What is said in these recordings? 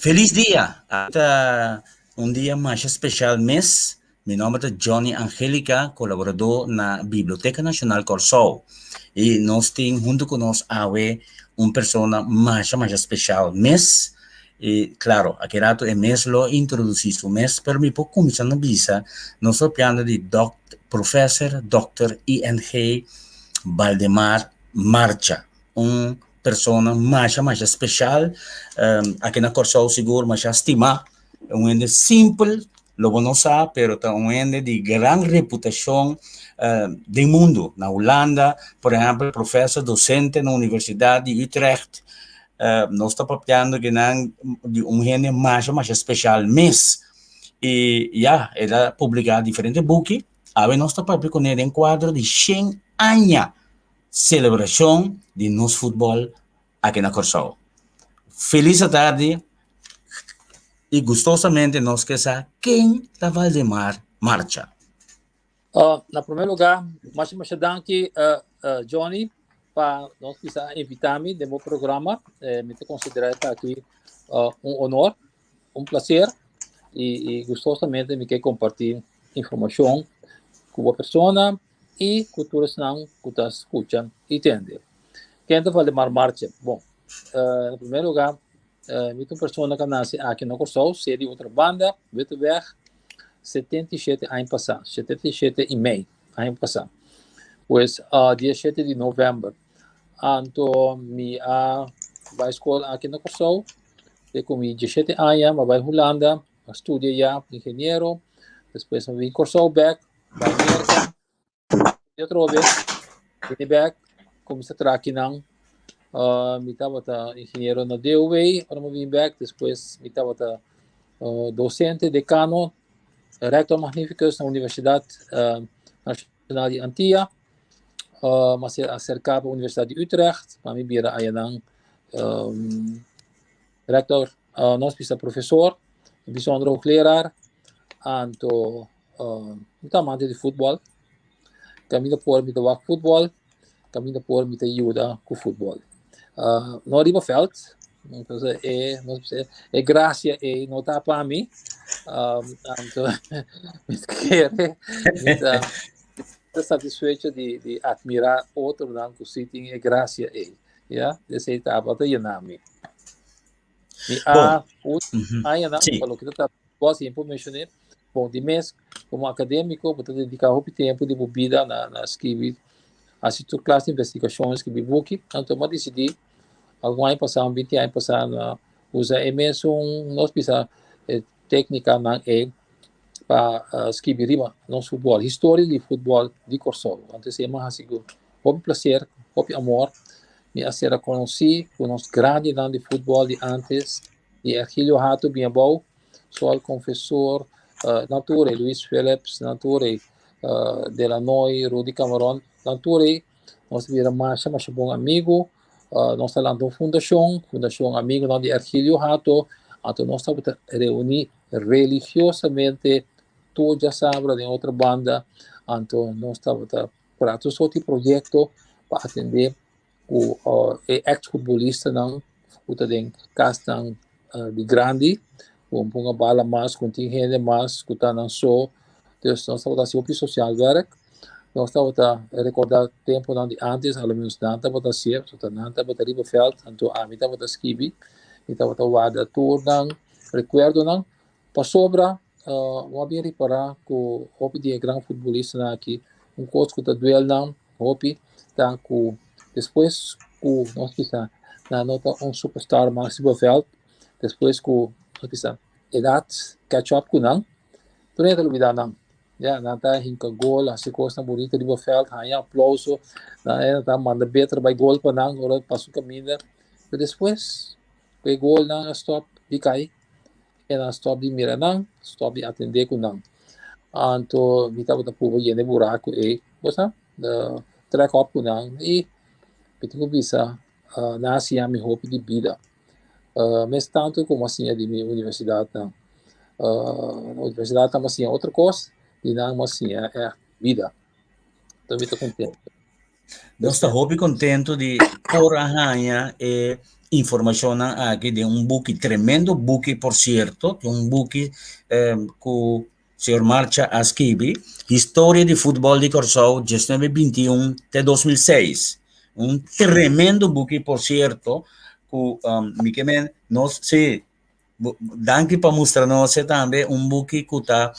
Felis dia! Ta un dia masha speshal mes. Mi nòmber ta Johnny Angelica, kolaboradó na Biblioteka Nashonal Kòrsou. I nos tin huntu ku nos awe un persona masha masha speshal mes. I klaro, aki rato e mes lo introdusí su mes, pero mi por kuminsá na bisa nos ta papiando di dòk Professor Dòkter ING Valdemar Marcha, un persona masha masha speshal aki na Kòrsou sigur masha stimá, un hende simpel lo bo no sa pero ta un hende di gran reputashon den mundu, na Hulanda por ehèmpel profèsor dosente na Universidat di Utrecht, nos ta papiando kinan di un hende masha masha speshal mes i ya el a publiká diferente buki, awe nos ta papia kuné den kuadro di shen aña. Selebrashon di nos futbòl aki na Kòrsou. Felis atardi i gustosamente nos ke sa ken ta Valdemar Marcha. Na promé lugá, masha masha danki Johnny pa nos bisa a invitá mi den bo programa. Mi ta konsiderá esaki un honor, un plaser i gustosamente mi ke kompartí informashon ku bo persona i ku tur esnan ku ta skucha i tende. Ken ta Valdemar Marcha? Bon, na primer lugar, mi ta un persona ku a nase aki na Kòrsou, sea di Otrabanda, Witteweg, 77 aña pasá, 77 i mei aña pasá. Pues, dia shete di novèmber. Anto mi a bai skol aki na Kòrsou, te ku mi 17 aña mi a bai Hulanda, a studia ya ingeniero, despues mi a bin Kòrsou bèk, Bai Merka, di atrobe, bini bek, kuminsá traha kinan. Mi tabata ingeniero na DOW, ora mi bini bek, despues mi tabata dosente, dekano, rector magnificus na Universidat Nashonal di Antia. Mi a ser aserká pa Universidat di Utrecht, pa mi bira ayanan rector, nos bisa profesor, bijzonder hoogleraar. Anto Mi ta amante di futbòl. Kaminda por mi ta wak futbòl, kaminda por mi ta yuda ku futbòl. No riba vèlt, entonces e nos bisa e grasia ei no ta pa mi. Anto mi ta kere mi ta ta satisfecho di di atmirá otronan ku si tin e grasia ei, ya. Esei tabata yena mi. Mi a un añanan pa loke ta trata Bo siempre mencioné, bon, di mes, como académico, bo ta dedica hopi tempo di bo bida na, na scribi, haci tur clase di investigacion, scribi buki. Anto mi a decidi, algun aña pasá, un 20 aña pasá, na usa e mesun, nos bisa, e técnicanan ei pa uh, scribi riba nos futbol, historia di futbol di Kòrsou. Anto esei mi a haci ku hopi placer, hopi amor. Mi a ser conocí ku nos grandinan di futbol di antes, di Ergilio Hato bin abou, Sol Confesor, nan tur ei, Luis Philips, nan tur ei, Delanoy, Rudy Cameron, nan tur ei, nos a bira masha masha bon amigu, nos a lanta un fundashon, Fundashon Amigunan di Ergilio Hato, anto nos tabata reuní religiosamente tur djasabra den otro banda, anto nos tabata pra tur sorti proyekto pa atendé ku e ex futbolistanan ku ta den kasnan di grandi ku un ponga bala mas ku tin hende mas ku ta nan so dus nos tabata hasi hopi social werk nos tabata rekorda temponan di antes a lo menos nan tabata hasié pasobra nan tabata riba vèlt anto ami tabata skibi mi tabata warda tur nan rekuerdonan pasobra bo a bin ripará ku hopi di e gran futbolistanan aki un kos ku ta duel nan hopi ta ku despues ku nos bisa nan no ta un superstar mas riba vèlt, despues ku nos bisa edat catch up ku nan, tur hende ta lubidá nan. Ya, nan ta hinka gol, hasi kosnan bunita riba vèlt, haña aplouso, nan ta manda beter bai gol pa nan ora pasa un kaminda, pero despues ku e golnan a stòp di kai. E nan stòp di mira nan, stòp di atendé ku nan. Anto mi tabata purba yena e buraku ei, bo sa, trèk òp ku nan i mi tin ku bisa nan a siña mi hopi di bida. Mes tantu komo a siña di mi universidatnan. Na universidatnan mi a siña otro kos i nan mi a siña ègt bida. Anto mi ta kontentu. Nos ta hopi kontentu di por a haña e. informashonnan aki den un buki, tremendo buki por sierto, un buki ku señor Marcha a skibi, Historia di Futbòl di Kòrsou 1921 te 2006. Un tremendo buki por sierto ku mi ke men nos si danki pa mustra nos e tambe un buki ku ta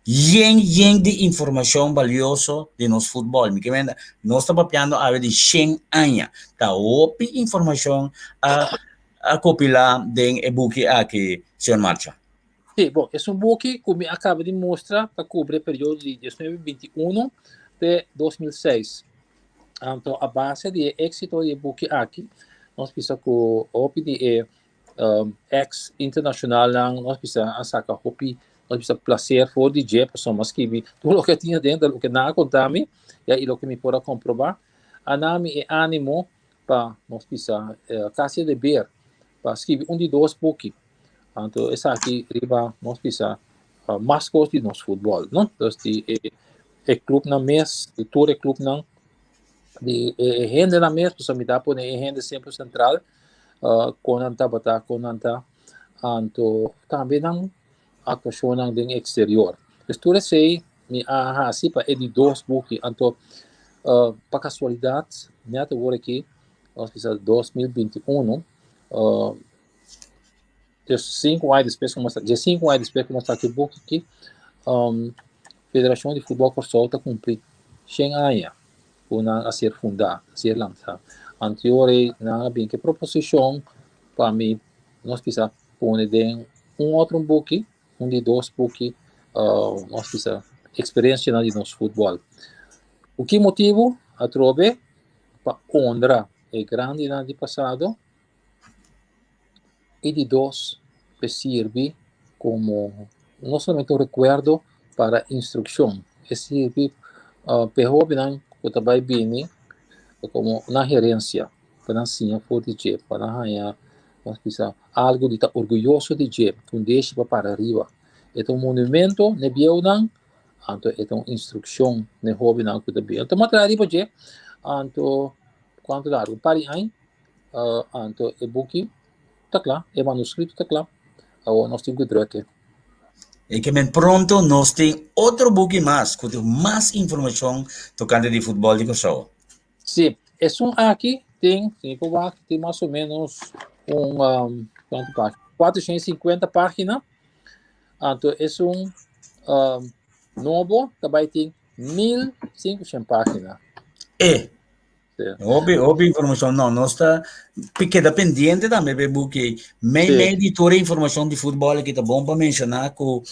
yen yen di informashon balioso di nos futbòl. Mi ke men nos ta papiando awe di shen aña. Ta hopi informashon a a kopilá den e buki aki, señor Marcha. Sí, bon, esun buki ku mi a kaba di mustra ta kubri e periodo di 1921 te 2006. Anto a base di e éksito di e buki aki, nos bisa ku hopi di e um, ex internacionalnan, nos bisa a saka hopi, nos bisa placer for di dje, pasobra mi a skibi tur loke tin adentro, loke nan a konta mi, ya, i loke mi por a komprobá. A na mi e ánimo pa nos bisa eh, kasi e deber pa skibi un di dos buki. Anto esaki riba nos bisa uh, mas kos di nos futbol, no? Dus di e, e clubnan mes, di tur e clubnan, di e, e hendenan mes, pasobra mi ta pone e hende semper central, uh, kon nan tabata, kon nan ta, anto tambe nan actuacionnan den exterior. Dus tur esei mi a hasi pa e di dos buki, anto uh, pa casualidad, net awor aki, nos bisa 2021, uh, dus 5 aña despues ku dje 5 aña despues ku mostra ki buki aki, um, Federashon di Futbòl Kòrsou ta kumpli 100 aña ku nan a ser fundá, a ser lansá. Anto ora nan a bin ku e proposishon pa mi nos bisa pone den un otro buki, un di dos buki, uh, nos bisa eksperensianan di nos futbòl. Ku ki motibu? Atrobe pa honra e grandinan di pasado I di dos, p'e sirbi komo no solamente un rekuerdo para instrukshon, e sirbi p'e hóbennan ku ta bai bini komo nan herensia, pa nan siña for di dje, pa nan haña nos bisa algu di ta orguyoso di dje, un deshi pa para riba. E ta un monumento n'e bieunan, anto e ta un instrukshon n'e hóbennan ku ta bini. Anto mi a traha riba dje, anto kuantu largu? Un par di aña. Uh, anto e buki ta kla, e manuskrito ta kla. Awor nos tin ku drukke. E ke men pronto nos tin otro buki mas ku tin mas informashon tokante di futbòl di Kòrsou. Sí, esun aki tin, si mi por wak, tin mas o menos un um, kuantu página? 450 página. Anto esun um, nobo ta bai tin 1500 página. E, Hopi, hopi informacion. No, nos ta keda pendiente tambe pe buki. Mei sí. mei di tur informacion di futbol ki ta bon pa menciona ku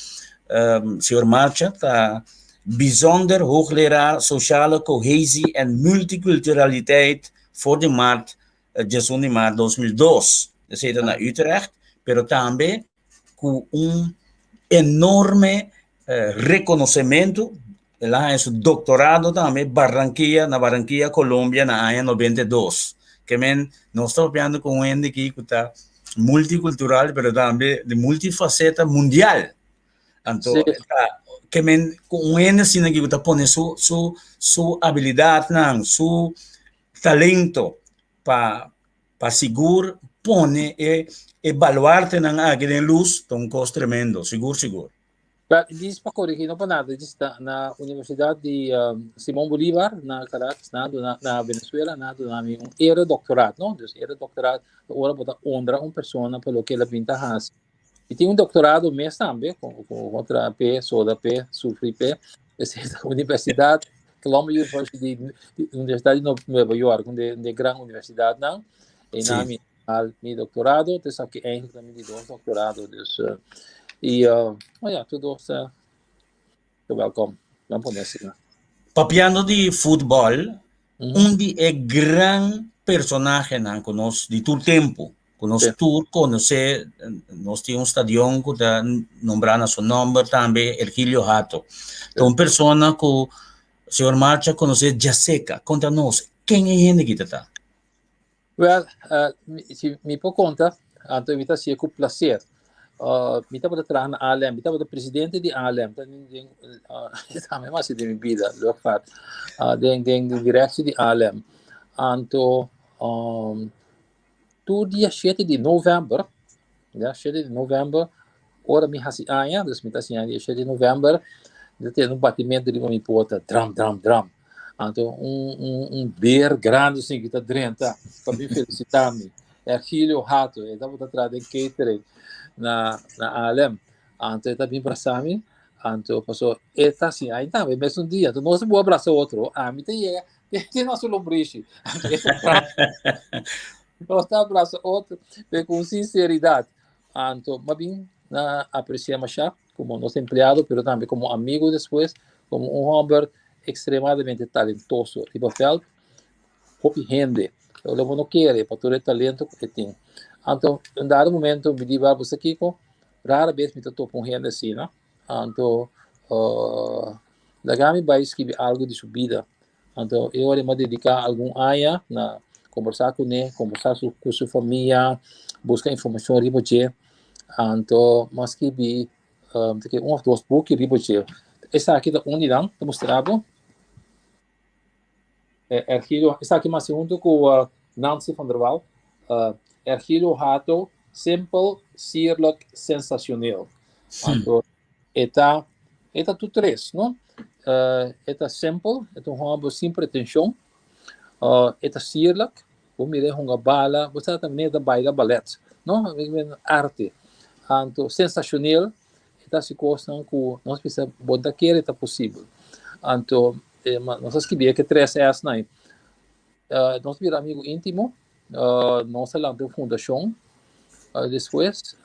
um, señor Marcha ta bijzonder hoogleraar sociale cohesie en multiculturaliteit voor de maart, 11 di maart 2002. Esei ta na Utrecht, pero tambe ku un enorme rekonosementu, el a haña su doktorado tambe Barranquilla, na Barranquilla, Colombia na aña 92. Ke men nos ta papiando ku un hende aki ku ta multikultural pero tambe di multifaseta mundial. Anto Sí. ta ke men ku un hende asina aki ku ta pone su su su abilidatnan, su talento pa Pa sigur pone e e baluartenan aki den lus ta un kos tremendo, sigur sigur. Wel, dis pa corrigi, no pa nada, dis na, na Universidad di um, Simón Bolívar, na Caracas, na, na, na Venezuela, na duna mi un eredoctoraat, no? Dus eredoctoraat, ora bo ta honra un persona pa loke el a bin ta hasi. Mi tin un doctorado mes tambe, con, con otra P, soda P, sufri P. Es Universidad, Columbia University, di, Universidad di Nueva York, un de, de gran universidad nan. En sí. mi, al, mi doctorado, dus aki eigenlijk dan mi dos doctorado. Dus, uh, y, uh, oh ja, tur dos, uh, welkom. Dan pone asina. Papiando di futbol, mm -hmm. un di e gran personahenan ku nos di tur tempu, ku nos sí. tur konosé, nos tin un stadion ku ta nombrá na su nomber tambe, Ergilio Hato. Ta un persona ku señor Marcha konosé djaseca. Konta nos, ken e hende ki ta ta? Wel, uh, si mi por konta, anto mi ta hasié ku plaser. Uh, mi tabata traha na ALM, mi tabata presidente di ALM, ta den, den, uh, tambe mas den mi bida, luchtvaart, uh, den, den, den directie di ALM. Anto, um, Tur dia 7 di novèmber, ya, 7 di novèmber, ora mi hasi aña, dus mi ta hasi aña dia 7 di novèmber, mi ta tene un batimentu riba mi porta, dram, dram, dram. Anto un, un, un beer grandi asina ki ta drenta pa mi felicitá mi. Ergilio Hato, e tabata traha den catering na, na ALM. Anto e ta bin brasa mi, anto paso e ta hasi aña tambe, mesun dia. Anto nos ta bo a brasa otro, ami ta yega Tin nos lombrishi. Nos ta abraza otro, pero con sinceridad. Anto, ma bin na aprecia masha como nos empleado, pero tambe como amigo despues, como un homber extremadamente talentoso riba veld. Hopi hende, lo bo no kere pa tur e talento ku e tin. Anto, un dado momento mi di, bo sa kiko? Rara bes mi ta topa un hende asina. Anto, uh, laga mi bai skibi algo di su bida. Anto, e ora mi a dediká algun aña na kombersá kuné, kombersá su, ku su famia, buska informashon riba dje. Anto, mi a skibi um, un òf dos buki riba dje. Esaki ta un di nan, ta mustra bo. Ergilio, esaki mi a hasi huntu ku Nancy van der Wal. Ergilio Hato, simpel, sierlijk, sensationeel. Anto, e ta, e ta tur tres, no? E ta simpel, e ta un hòmber sin pretenshon. E ta sierlijk, bo mira e hunga bala, bo sa ta manera ta baila balèt, no? Arte. Anto, sensationeel, E ta hasi kosnan ku nos bisa bo no ta kere ta posibel. Anto nos a skibi e ke tres Snan ei. Nos bira amigu íntimo, nos a lanta un fundashon. Despues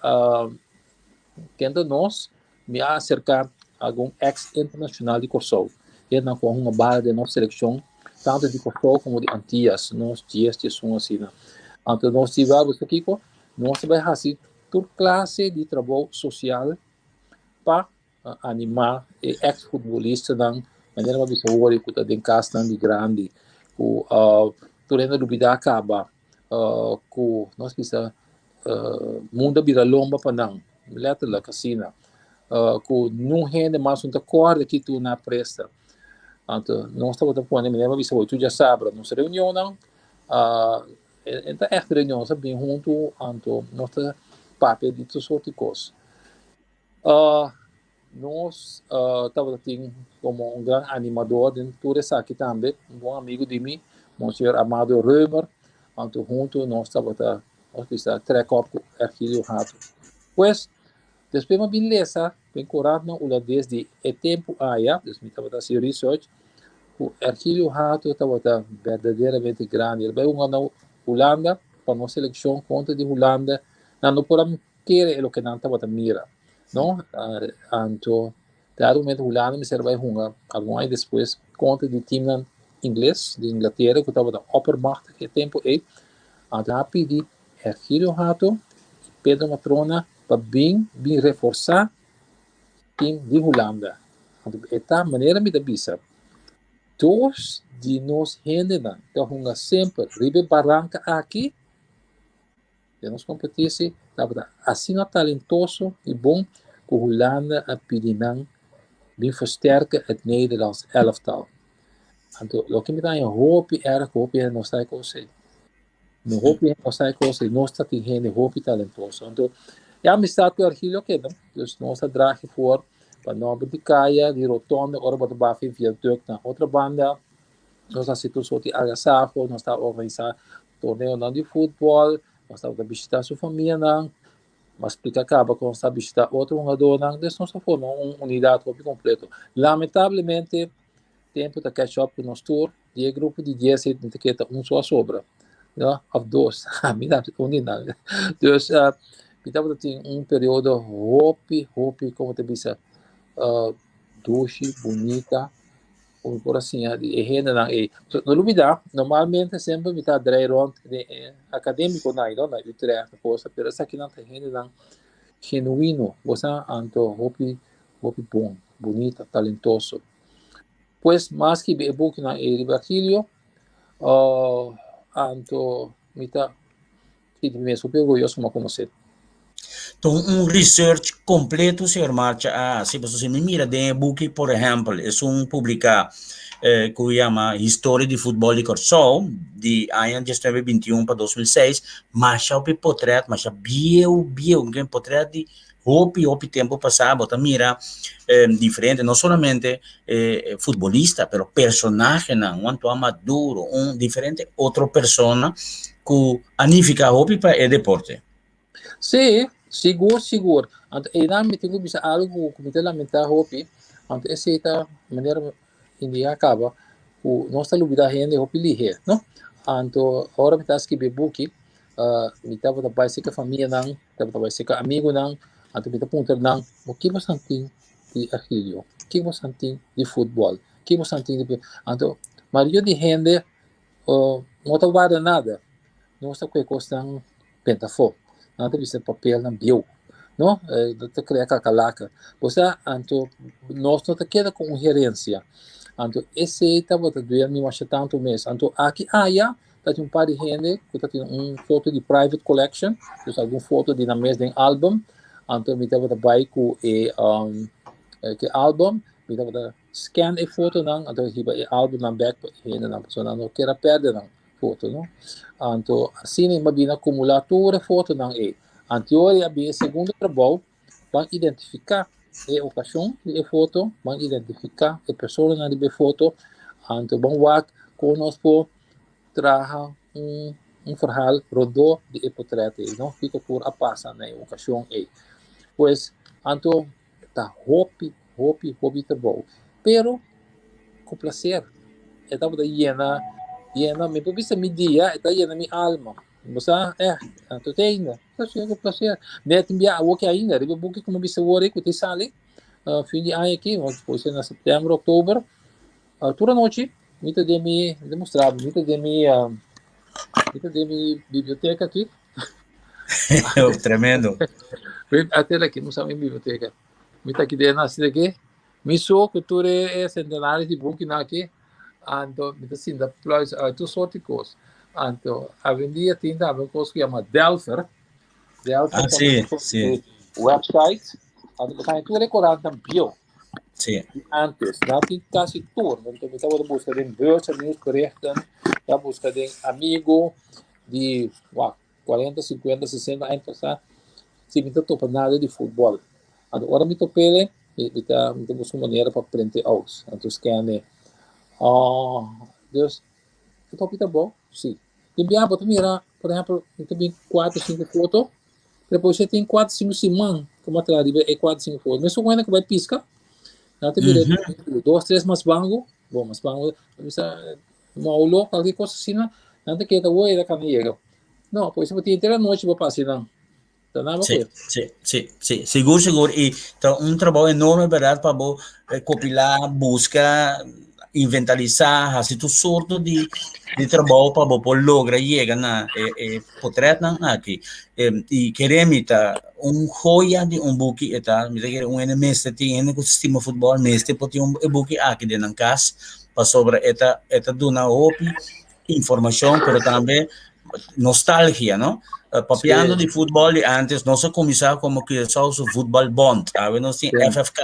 ken ta nos, mi a aserká algun eks internashonal di Kòrsou. Hendenan ku a hunga bala den nos selekshon, tantu di Kòrsou komo di Antias, nos dies, diesun asina. Anto nos di wèl bo sa kiko, nos ta bai hasi tur klase di trabou sosial pa animá e eks futbolistanan, manera mi a bisa wor ku ta den kasnan di grandi, ku tur hende a lubidá kaba, ku nos bisa mundu a bira lomba pa nan, letterlijk asina, ku niun hende mas no ta kòrda ki tur nan a presta. Anto nos tabata pone, manera mi a bisa wor, tur djasabra nos reunionnan. E ta ègt reunion, nos a bin huntu, anto nos ta papia di tur sort di kos. Nos tabata tin komo un gran animador den tur esaki tambe, un bon amigu di mi, Monseñor Amado Römer, anto huntu nos tabata, nos bisa, trèk òp ku Ergilio Hato. Pues, despues mi a bin lesa den korantnan hulandes di e tempu aya, dus mi tabata hasi research, ku Ergilio Hato tabata berdaderamente grandi. El bai hunga na Hulanda pa nos selekshon kontra di Hulanda. Nan no por a kere e loke nan tabata mira, no? Anto dado momento Hulanda mester bai hunga algun aña despues kontra di timnan ingles di Inglatera ku tabata oppermachtig e tempu ei. Anto nan a pidi Ergilio Hato i Pedro Matrona pa bin bin reforsá team di Hulanda. Anto e ta manera mi ta bisa, dos di nos hendenan ta hunga semper riba e baranka aki den nos kompetisi tabata asina talentoso i bon ku Hulanda a pidi nan bin versterken het Nederlands elftal. Anto loke mi ta haña hopi erg ku hopi hende no sa e kos ei. No hopi hende no sa e kos ei. Nos ta tin hende hopi talentoso. Anto e amistad ku Ergilio keda. Dus nos a draha for pa nòmber di kaya, di rotonde, ora bo ta baha viaduct na otro banda. Nos a hasi tur sorti agasaho, nos ta organisá torneonan di futbòl, nos tabata bishitá su famianan, mas splika kaba ku nos ta bishitá otro hungadónan. Dus nos a forma un unidat hopi kompleto. Lamentablemente tempu ta catch up ku nos tur. Di e grupo di dies ei ta keda un so a sobra, no? Of dos. Mi ta un di nan. Dus uh, mi tabata tin un periodo hopi, hopi, como te bisa, uh, dushi, bunita, como por asina di e hendenan ei. So, no lubida, normalmente semper mi ta drei rond den e academico nan, no? Na Utrecht, cosa, pero esakinan ta hendenan genuino, bo sa, anto hopi, hopi bon, bunita, talentoso. Pues mas skibi e bukinan ei riba Ergilio, anto mi ta sinti mi mes hopi orguyoso ku mi a konosé. Ta un research kompleto señor Marcha a hasi, pasobra si mi mira den e buki, por ehèmpel, esun publiká ku yama Historia di Futbòl di Kòrsou di aña diesnuebe bintiun pa 2006, masha hopi potrèt, masha bieu bieu, potrèt di hopi hopi tempu pasá bo ta mira diferente, no solamente futbolista, pero personahenan, un Antoine Maduro, un diferente otro persona ku a nifiká hopi pa e deporte. Sí, sigur, sigur. Anto einan mi tin ku bisa algu ku mi ta lamentá hopi, anto esei ta manera India kaba ku nos ta lubidá hende hopi lihé, no? Anto ora mi ta skibi e buki, mi tabata bai serka famianan, tabata bai serka amigunan, anto mi ta puntra nan, bo ke boso tin di Ergilio? Ke boso tin di futbòl? Ke boso tin di. Anto mayoria di hende no ta warda nada, nos ta kohe kosnan benta afó, nan ta bisa papelnan bieu, no? Ta krea kakalaka. Bo sa, anto nos no ta keda ku un herensia. Anto esei tabata duel mi masha tantu mes. Anto aki aya ta tin un par di hende ku ta tin un sorto di private collection, dus algun foto di nan mes den album. Anto mi tabata bai ku e e album, mi tabata scan e fotonan, anto hiba e albumnan bek pa e hendenan, pasobra nan no kier a pèrdè nan foto, no. Anto asina mi a bini akumulá tur e fotonan ei. Anto a bin e segundo trabou, ban identifiká e okashon di e foto, ban identifiká e personanan riba e foto, anto ban wak kon nos por traha un un verhaal rondó di e potrèt ei, no, kiko tur a pasa na e okashon ei. Pues anto ta hopi, hopi, hopi trabou, pero ku plaser. E tabata yena, yena, mi por bisa mi dia, e ta yena mi alma. Bo sa, eh, anto te ainda, ta siña ku plaser. Net tin bia awoki ainda, riba e buki ku mi bisa awor ei ku ta sali fin di aña aki, por ser na sèptèmber, òktober, tur anochi mi ta den mi, mi ta mustra bo, mi ta den mi, mi ta den mi biblioteka aki. Tremendo. Atel aki, mi usa mi biblioteka. Mi ta aki den asina aki, mi so ku tur e sentenares di bukinan aki, anto mi ta sinta pluis uit tur soort di kos. Anto awendia tin tambe un kos ku yama Delpher. Delpher Ah, ta sí, un sí. website. Anto bo ta haña tur e korantnan bieu. Sí. Di antes. Nan tin kasi tur. Anto mi tabata buska den Beurs en Nieuwsberichten, ta buska den Amigo di wak 40, 50, 60 aña pasá, si mi ta topa nada di futbòl. Anto ora mi top'e, mi ta mi ta buska un manera pa print'e out, anto scan'e. Dus, e topi ta bon? Si. Tin biaha bo ta mira, por ehèmpel, mi ta bin kuater, sinku foto, pero por esei tin kuater, sinku siman ku mi a traha riba e kuater, sinku foto. Mesun wena ku bai piska, nan ta bira dos, tres mas bangu, bon mas bangu, mi bisa moulo, cualkier cosa asina, nan ta keda woi ta cana yega. No, pues bo tin henter anochi bo pasa nan. Ta nada Sí, pues. sí, sí, sí. Sigur, sigur. I ta un trabou enorme, berdad, pa bo kopilá, buska, inventalisá, hasi tur sorto di, di trabou pa bo por logra yega na e, e potretnan aki. I kere mi ta un joya di un buki e ta, mi ta kere un hende mester tin, hende ku stima futbòl mester por tin un e buki aki den nan kas. Pasobra e ta e ta duna hopi informashon pero tambe nostalgia, no? Papiando di futbòl di antes, nos a kuminsá komo Curaçao su Voetbalbond, awe nos tin FFK.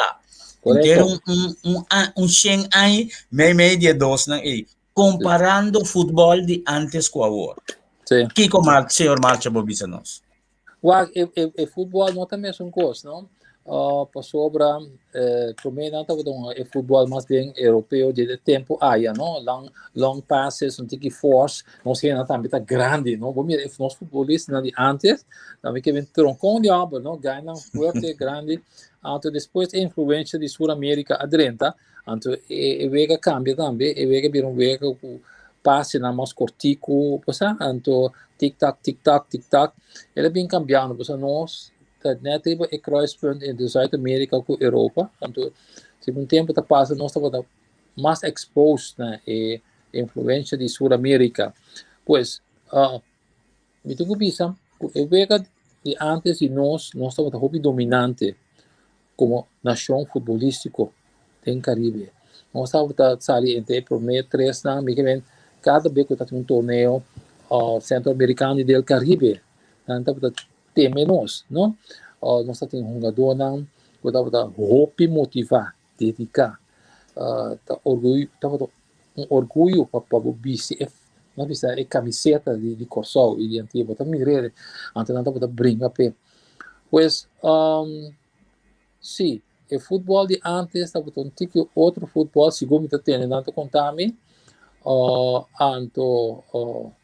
Entero un un un un shen aña meimei di e dosnan ei, komparando futbòl di antes ku awor. Kiko señor Marcha bo bisa nos? Wak, e, e, e futbol no ta mesun kos, no? Pasobra eh, promé nan tabata un e futbol mas bien europeo di e tempo aya, no? Long, long passes, un tiki force, nos hende tambe ta grandi, no? Bo mira, nos futbolistanan di antes, tambe ke ben troncon di homber, no? Gainan fuerte, grandi. Anto despues e influencia di Sur America a drenta, anto e, e wega cambia tambe, e wega bira un wega ku pasenan mas kortiku, bo sa, anto tik tak, tik tak, tik tak, el a bin kambiando, bo sa, nos ta net riba e kruispunt entre Zuid-Amerika ku Europa, anto segun tempu ta pasa nos tabata mas exposed na e influencia di Sur Amerika. Pues, mi tin ku bisa ku e wega di antes di nos, nos tabata hopi dominante komo nashon futbolístiko den Karibe. Nos tabata sali entre e promé tresnan, mi ke men kada bes ku ta tin un torneo Sentro Amerikano i del Karibe, nan tabata. teme nos, no? Nos ta tin hungadónan ku tabata hopi motivá, dediká, ta orguyo, tabata un orguyo pa pa bo bisti e, nos bisa e kamiseta di di Kòrsou i di Antia, bo ta mir'é, anto nan tabata bringa p'e. Pues, sí, e futbòl di ántes tabata un tiki otro futbòl, segun mi ta tende nan ta konta mi, anto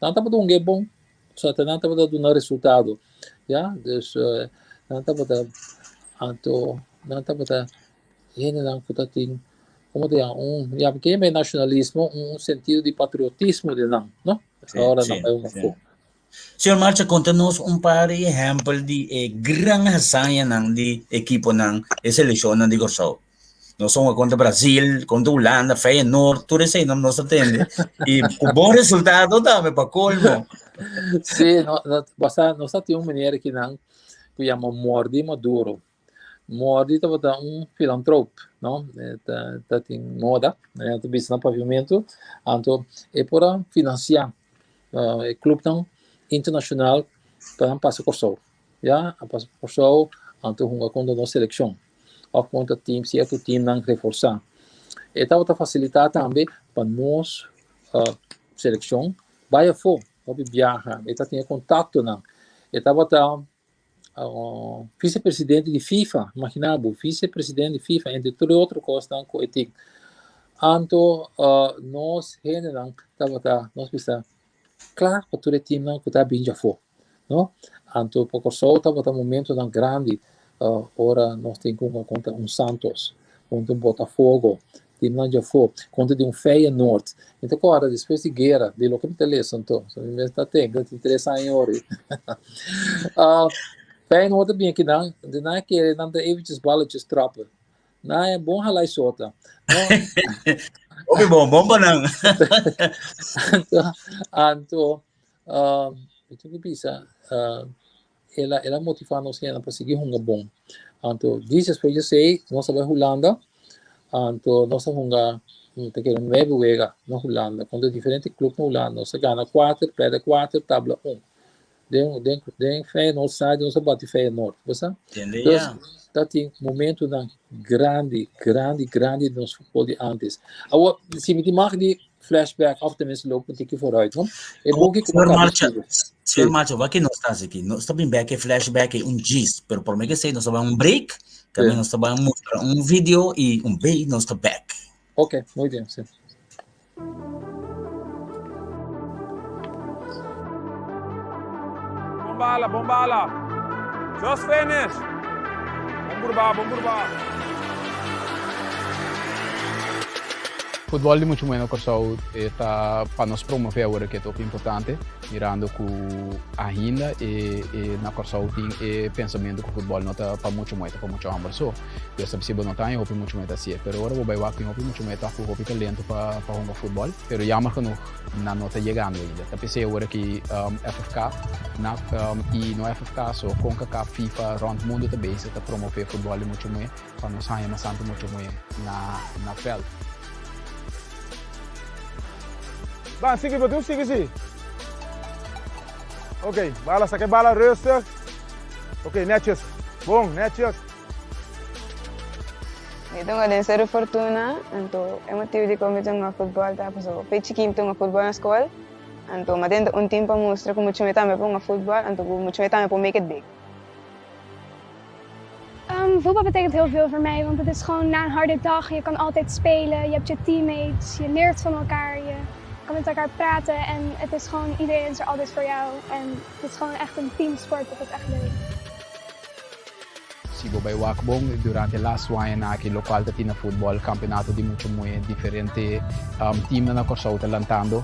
nan tabata hunga e bon, osea nan tabata duna resultado, ya, dus nan tabata, anto nan tabata hendenan ku ta tin, komo ta yama, un, ya mi ke yama e nashonalismo, un sentido di patriotismo den nan, no? Ora nan bai hunga afó. Señor Marcha, konta nos un par di ehèmpel di e gran hazañanan di ekiponan, e selekshonnan di Kòrsou. Nos a hunga kontra Brasil, kontra Hulanda, Feyenoord, tur eseinan nos a tende. I ku bon resultado tambe, pa kolmo. Sí, no, no, basta, nos a tin un meneer akinan ku yama Mordi Maduro. Mordi tabata un filantroop, no? E ta, ta tin moda, e ta bisa na papiamentu. Anto e por a finansiá uh, e clubnan internacional pa nan pasa Kòrsou. Ya, a pasa Kòrsou, anto hunga kontra nos selekshon òf kontra team, sierto teamnan reforsá. E tabata fasilitá tambe pa nos uh, selekshon bai afó, hopi biaha, e ta tin e kontaktonan. E tabata vicepresidente di FIFA, imagina bo, vicepresidente di FIFA, entre tur e otro kosnan ku e tin. Anto nos hendenan tabata, nos bisa, kla pa tur e teamnan ku ta bin djafó, no? Anto pa Kòrsou tabata momentonan grandi ora nos tin ku hunga kontra un Santos, kontra un Botafogo, Teamnan djafó, kontra di un Feyenoord. Mi ta kòrda despues di guera, di loke mi ta lesa anto, so mi mes ta ten, mi tin tres aña ori. Feyenoord a bin akinan, di nan a kere nan ta eventjes balletjes trappen. Nan a bon hala e sota. No? Hopi bon, bon pa nan. Anto, anto, mi tin ku bisa, el a el a motivá nos hende pa sigui hunga bon. Anto djis despues di esei nos a bai Hulanda, anto nos a hunga mi ta kere nuebe wega na Hulanda kontra diferente club na Hulanda. Nos a gana kuater, pèrdè kuater, tabla un. Den den den Feyenoord stadion nos a bati Feyenoord, bo sa? Tende Dus ya. ta tin momentonan grandi, grandi, grandi di nos futbol di antes. Awor, si mi tin mag di flashback of tenminste loop un tiki vooruit, no? E buki ku Señor bo Marcha, skirbi. Señor Sí. Marcha, wak nos ta aki? Nos ta bin back e flashback e un gist, pero por me que sei nos ta un break, también Sí. nos ta ban mostra un video y un bay nos ta back. Ok, muy bien, sí. Bon bala, bon bala. Just finish. Bon burba, bon burba. Futbol di mucho muhe na Kòrsou e ta pa nos promove awor ke ta hopi importante mirando ku ainda e e na Kòrsou tin e pensamentu ku futbol no ta pa mucho muhe ta pa mucho hòmber so. Dios ta bisa bo no ta haña hopi mucho muhe ta hasié pero ora bo bai wak tin hopi mucho muhe tòg ku hopi talento pa pa hunga futbol pero jammer genoeg nan no ta yegando ainda. Ta p'esei awor aki FFK na i no FFK so Concacaf, FIFA rònt mundu ta bezig ta promove futbol di mucho muhe. Pa nos haña mas tantu mucho muhé na na vèlt. Ban, sigui, bo tin un sigui si. Ok, bala, saka e bala rustig. Ok, netjes. Bon, netjes. Mi ta hunga den Seru Fortuna, anto e motibu dikon mi ta hunga futbòl ta pasobra fe chikí mi ta hunga futbòl na skol, anto mi a tenta un tim pa mustra ku mucha mi tambe por hunga futbòl, anto ku mucha mi tambe por make it big. Voetbal betekent heel veel voor mij, want het is gewoon na een harde dag, je kan altijd spelen, je hebt je teammates, je leert van elkaar, je kan met elkaar praten en het is gewoon, iedereen is er altijd voor jou en het is gewoon echt een teamsport, dat is echt leuk. Si bo bai wak bon durante lastu añanan aki lokual ta tin na futbòl kampeonato di mucha muhé diferente teamnan na Kòrsou ta lantando.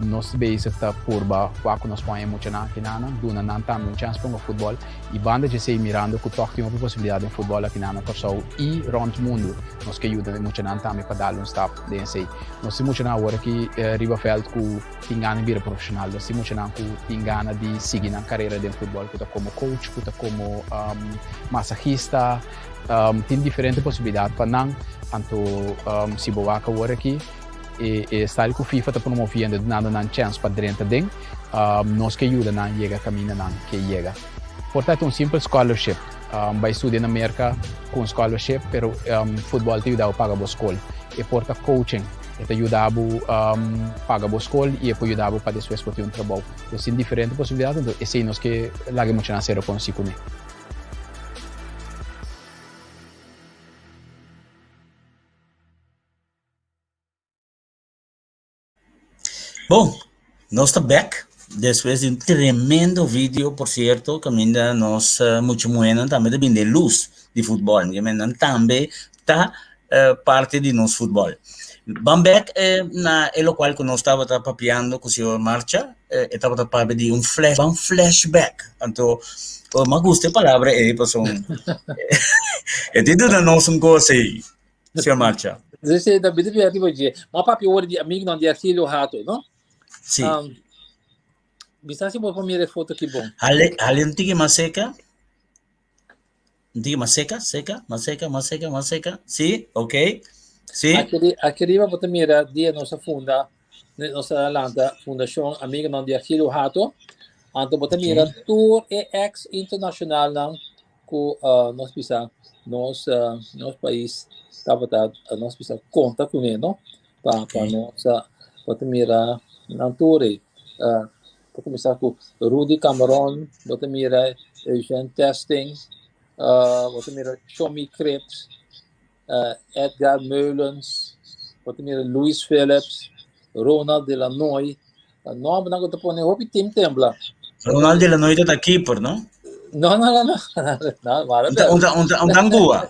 Nos ta bezig ta purba wak ku nos por haña muchanan akinanan, duna nan tambe un chèns pa hunga futbòl i banda djesei mirando ku tòg tin hopi posibilidat den futbòl akinan na Kòrsou i rònt mundu nos ke yuda e muchanan tambe pa dal un stap den esei. Nos tin muchanan awor aki riba vèlt ku tin gana di bira profeshonal, nos tin muchanan ku tin gana di sigui nan karera den futbòl ku ta komo coach, ku ta komo masahista, tin diferente posibilidat pa nan. Anto si bo wak awor aki e style ku FIFA ta promoviendo dunando nan chèns pa drenta den, nos ke yuda nan yega kaminda nan ke yega. Por ta un simpel scholarship, bai studia na Merca cu un scholarship, pero futbol ta yuda bo paga bo scol. E por ta coaching, e ta yuda bo paga bo scol y e por yuda bo pa despues por tin un trabou. Entonces tin diferente posibilidad, entonces esey nos ke laga e muchanan ser reconoci cune. Bon, nos ta bek despues di un tremendo video, por cierto, caminda nos mucha muhernan tambe ta bini den luz di futbol. Mi kier nan tambe ta parti di nos futbol. Ban bek na e locual cu nos tabata papiando cu señor Marcha, e tabata papia di un flash, ban flashback. Anto, mi a gusta e palabra ey pasobra e tin duna nos un cos ey. Señor Marcha. Sí, sí, da bidi bia riba dje. Ma papi ora di amigo non di Arcilio Hato, no? Sí. Um, bisa si bo por mira e foto ki bon. Hale, hale un tiki mas seca. Un tiki mas seca, seca, mas seca, mas seca, mas seca. Sí, ok. Sí. Aki, aki riba bo ta mira dia nos a funda, nos a lanta Fundacion Amigo non di Arcilio Hato. Anto bo ta mira tur e ex internacionalnan ku nos bisa nos nos pais tabata nos bisa konta kuné no pa pa nos bo ta mira nan tur ei ta kuminsá ku Rudy Cameron bo ta mira Eugene Testing bo ta mira Shommy Cripps Edgar Meulens bo ta mira Louis Phillips Ronald de Lannoy Nòmbernan ku ta pone hopi tim tembla. Ronald de Lannoy ta keeper, no? No, no, no, no. No, mara Unta, unta, unta, unta Angua.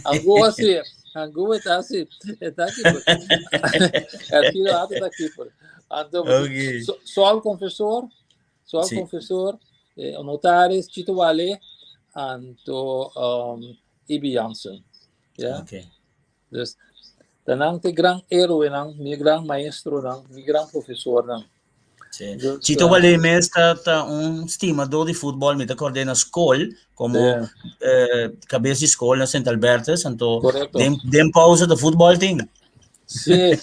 Angua sí. Angua ta sí. Ta keeper. Ergilio Hato ta keeper. Anto, okay. Sol Confesor, Sol sí. Confesor, eh, Notaris, Chito Wale, anto um, Ibi Jansen. Ja? Okay. Dus, ta nan te gran héroenan, mi gran maestronan, mi gran profesornan. Sí. Dus, Chito eh, Wale mes ta, ta un stimador di futbol, mi ta kordé na skol, komo yeah, eh, kabes di skol na Sint Albertus, anto correcto. den, den pausa ta futbol tin. Sí.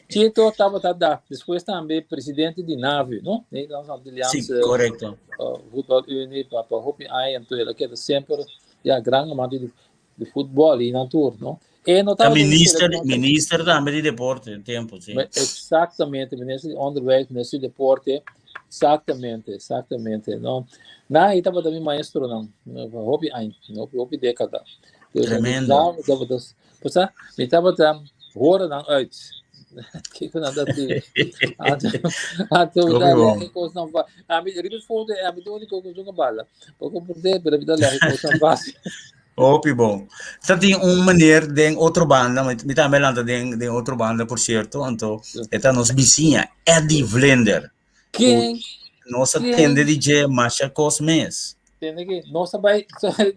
Chito tabata da, despues tambe presidente di NAVU, no? Nederlandse Sí, Antilliaanse correcto. uh, Voetbal Unie, pa, pa hopi aña, anto el a keda semper, ja, gran amante di di futbol y nan tur, no? E no Ta tabata un minister, selección minister tambe di deporte, un tempo, sí. Exactamente, minister di onderwijs, minister di deporte, exactamente, exactamente, no? Na, e tabata mi maestro nan, hopi aña, hopi, hopi década. Dus, Tremendo. Da, tabata, pues, ah, mi tabata horen nan uit. Kiko nan dat di. Anto, anto, Hopi da, bon. lege kos nan fa. A mi, riba foto, a mi de único ku zo'n bala. Poko por pero mi ta lege kos nan fácil. Hopi bon. Ta tin un meneer den otro banda, mi tambe lanta den, den otro banda, por cierto, anto e ta nos bisiña, Eddie Vlinder. Ken? Nos a Ken? tende di dje masha kos mes. Tende ki nos a bai,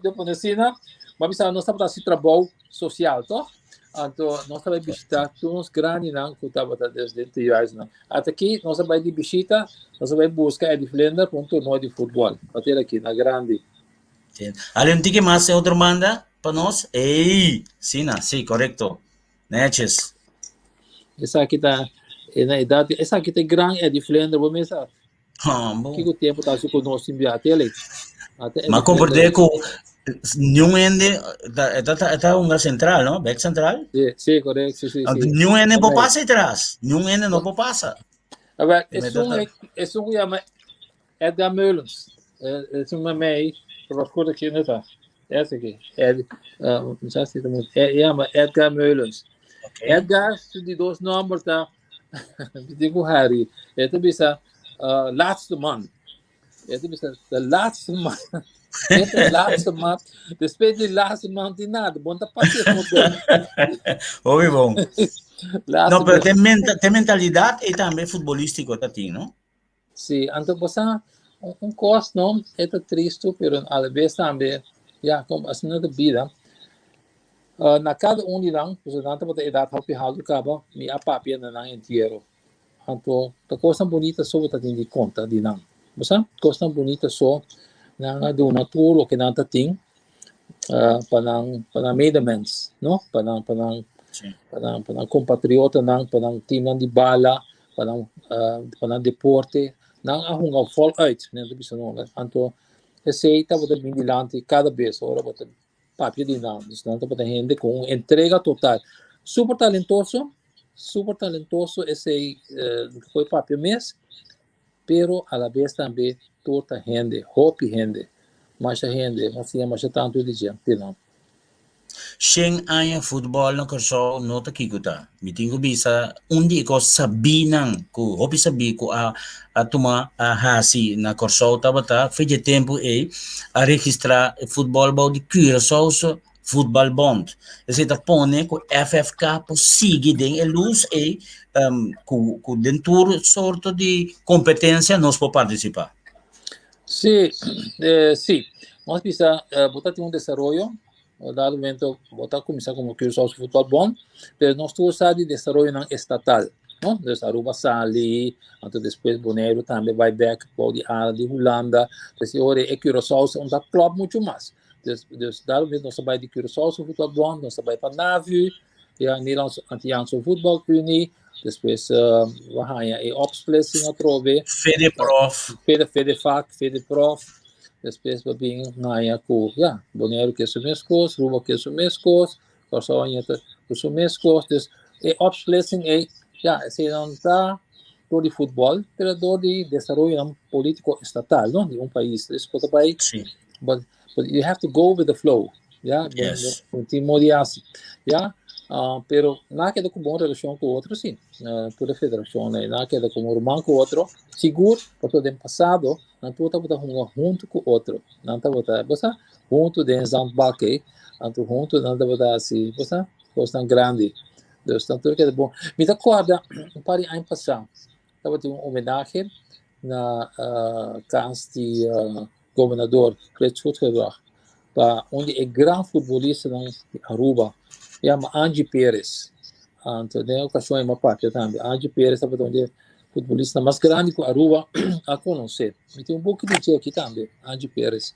yo pone asina, ma bisa nos tabata hasi trabou social, toch? Anto nos a bai bishita tur nos grandinan ku tabata des den tehuisnan. Ata aki nos a bai di bishita, nos a bai buska Eddie Vlinder pa un torneo di futbol. Pater aki na grandi. Sí. Ale un tiki mas e otro banda pa nos. Ey, sina, sí, correcto. Netjes. Esaki ta e na edad, esaki ta e gran Eddie Vlinder, bo mesa. Ah, bo. Kiko tempo ta su ku nos sin bia tele. Ata Eddie Ma comprende Vlinder. ku niun hende ta ta ta ta hunga central, no? Back central. Sí, sí, correcto, sí, sí, sí. Niun hende por Correcto. pasa atrás. Niun hende no por pasa. A ver, Me esun ta- esun ku yama Edgar Meulens. Esun met mij, wat goed ik je net had. Ese aki. Ed, uh, sa si ta moet. Yama Edgar Meulens. Okay. Edgar, su di dos nomber ta, mi ku Harry. E ta bisa, uh, laatste man. E ta bisa, de laatste man. E ta laatste man. Después di laatste man di nada. Bon ta pase como bem. Hopi bon. Laatste No, pero man. te menta, te mentalidad e tambe futbolístico ta tin, no? Sí, anto bo sa un kos no, e ta tristu pero alabes tambe ya como asina ta bida. Na kada un di nan, pasobra nan tabata edat hopi haltu kaba, mi a papia na nan entiero. Anto ta kosnan bunita so bo ta tin di konta di nan. Bo sa, kosnan bunita so nan a duna tur loke nan ta tin pa nan pa nan medemens, no? Pa nan pa nan pa nan pa nan kompatriotanan, pa nan timnan di bala. pa nan uh, pa nan deporte, nan a hunga voluit, nan ta bisa no, anto Esei tabata bin dilanti kada bes ora bo ta papia di nan. Dus nan tabata hende ku un entrega total. Super talentoso, super talentoso esei no ta papia mes, pero alabes tambe tur ta hende, hopi hende, masha hende, nos siña masha tantu di dje, di nan. Shen aña futbòl na Kòrsou no ta kiko ta. Mi tin ku bisa un di e kos sabínan ku hopi sabí ku a a tuma a hasi na Kòrsou tabata fe dje tempu ei a registrá e futbòl bou di Curaçaose Voetbalbond. Esei ta pone ku FFK por sigui den e lus ei ku ku den tur sorto di kompetensia nos por partisipá. Sí, sí. Nos bisa bo ta tin un desaroyo, un dado momento bo ta kuminsá komo Curaçao Voetbal Bond, pero nos tur sa di desaroyonan estatal, no? Dus Aruba sali, anto despues Boneiru tambe bai bèk bou di ala di Hulanda, dus e ora e Curaçao un ta klòp muchu mas. Dus, dus dado momento nos ta bai di Curaçao Voetbal Bond, nos ta bai pa NAVU, ya Nederlands Antilliaanse Voetbal Unie, despues uh, we haña e opsplitsing atrobe. Fedeprof. Fede, Fedevac, Fedeprof. Despues we bin haña ku, ja, Boneiru ke su mes kos, Aruba ke su mes kos, Kòrsou haña ku su mes kos. Dus e opsplitsing ei, ja, esei nan ta door di futbòl, pero door di desaroyonan polítiko estatal, no, di un pais. Dus bo ta bai, Sí. but, but you have to go with the flow. Ja, Yes. bo tin modi hasi. Ja, uh, pero na keda ku bon relashon ku otro sí. Uh, tur e federashon ei, na keda komo ruman ku otro. Sigur, pasobra den pasado nan tur tabata hunga huntu ku otro. Nan tabata, bo sa, huntu den zandbak ei, anto huntu nan tabata hasi, bo sa, kosnan grandi. Dus nan tur keda bon. Mi ta kòrda un par di aña pasá, tabatin un homenahe na uh, kas di uh, gobernador Frits Goedgedrag pa un di e gran futbolistanan di Aruba, yama Angie Perez. Anto den e okashon e m'a papia tambe. Angie Perez tabata un di e futbolistanan mas grandi ku Aruba a konosé. Mi tin un buki di dje aki tambe, Angie Perez.